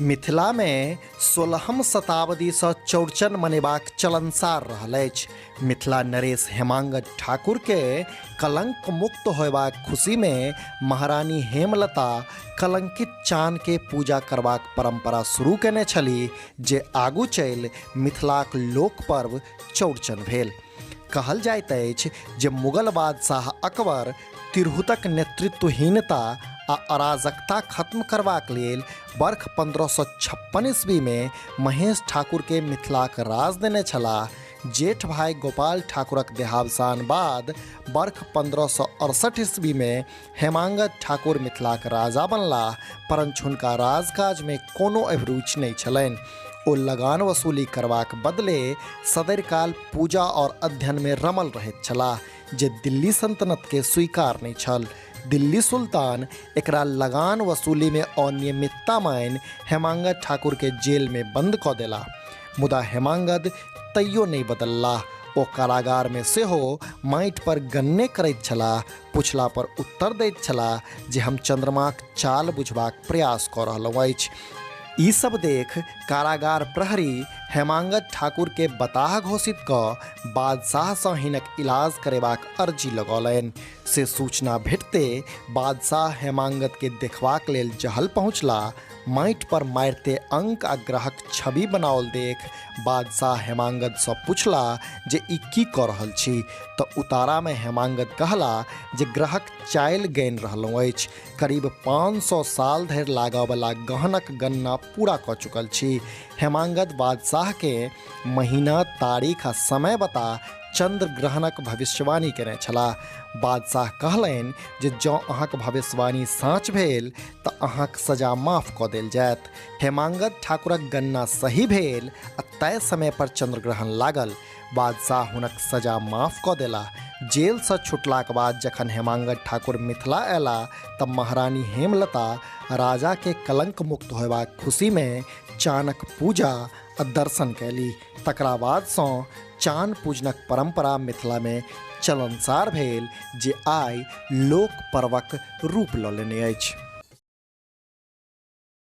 मिथिलामे सोलहम शताब्दीसँ चौड़चन मनेबाक चलनसार रहल अछि। मिथिला नरेश हेमांगद ठाकुरके कलंक मुक्त होयबाक खुशीमे महारानी हेमलता कलंकित चानके पूजा करबाक परंपरा शुरू केने छलीह, जे आगू चलि मिथिलाक लोकपर्व चौड़चन भेल। कहल जाइत अछि जे मुगल बादशाह अकबर तिरहुतक नेतृत्वहीनता आ अराजकता खत्म करबाक लेल बर्ख 1556 ईस्वीमे महेश ठाकुरके मिथिलाक राज देने छलाह। जेठ भाइ गोपाल ठाकुरक देहावसान बाद बर्ख 1568 ईस्वीमे हेमांगद ठाकुर मिथिलाक राजा बनलाह, परञ्च हुनका राजकाजमे कोनो अभिरुचि नहि छलनि। ओ लगान वसूली करबाक बदले सदरि काल पूजा और अध्ययनमे रमल रहैत छलाह, जे दिल्ली सल्तनतके स्वीकार नहि छल। दिल्ली सुल्तान एकरा लगान वसूलीमे अनियमितता मानि हेमांगद ठाकुरके जेलमे बंद कऽ देला। मुदा हेमांगद तैयो नहि बदललाह। ओ कारागारमे सेहो माटि पर गन्ने करैत छलाह। पुछला पर उत्तर दैत छलाह जे हम चंद्रमाक चाल बुझबाक प्रयास कऽ रहलहुँ अछि। ई सब देख कारागार प्रहरी हेमांगद ठाकुर के बताह घोषित कऽ बादशाहसँ हिनक इलाज करेबाक अर्जी लगौलनि। से सूचना भेटते बादशाह हेमांगद के देखबाक लेल जहल पहुँचला। माटि पर मारिते अंक आ ग्रहक छवि बनाओल देख बादशाह हेमांगदसँ पुछला जे ई की कऽ रहल छी, तऽ उतारामे हेमांगद कहला जे ग्रहक चालि गनि रहलहुँ अछि। करीब 500 साल धरि लागऽवला गहनक गणना पूरा कऽ चुकल छी। हेमांगद बादशाहके महीना, तारीख आ समय बता चंद्र ग्रहणक भविष्यवाणी केने छलाह। बादशाह कहलनि जे जँ अहाँक भविष्यवाणी साँच भेल तऽ अहाँक सजा माफ कऽ देल जायत। हेमांगद ठाकुरक गणना सही भेल आ तय समय पर चंद्रग्रहण लागल। बादशाह हुनक सजा माफ कऽ देलाह। जेलसँ छुटलाक बाद जखन हेमांगद ठाकुर मिथिला अयलाह तऽ महारानी हेमलता राजाके कलंक मुक्त होयबाक खुशीमे चानक पूजा आ दर्शन कयली। तकरा बादसँ चान पूजनक परंपरा मिथिलामे चलनसार भेल, जे आइ लोक पर्वक रूप लऽ लेने अछि।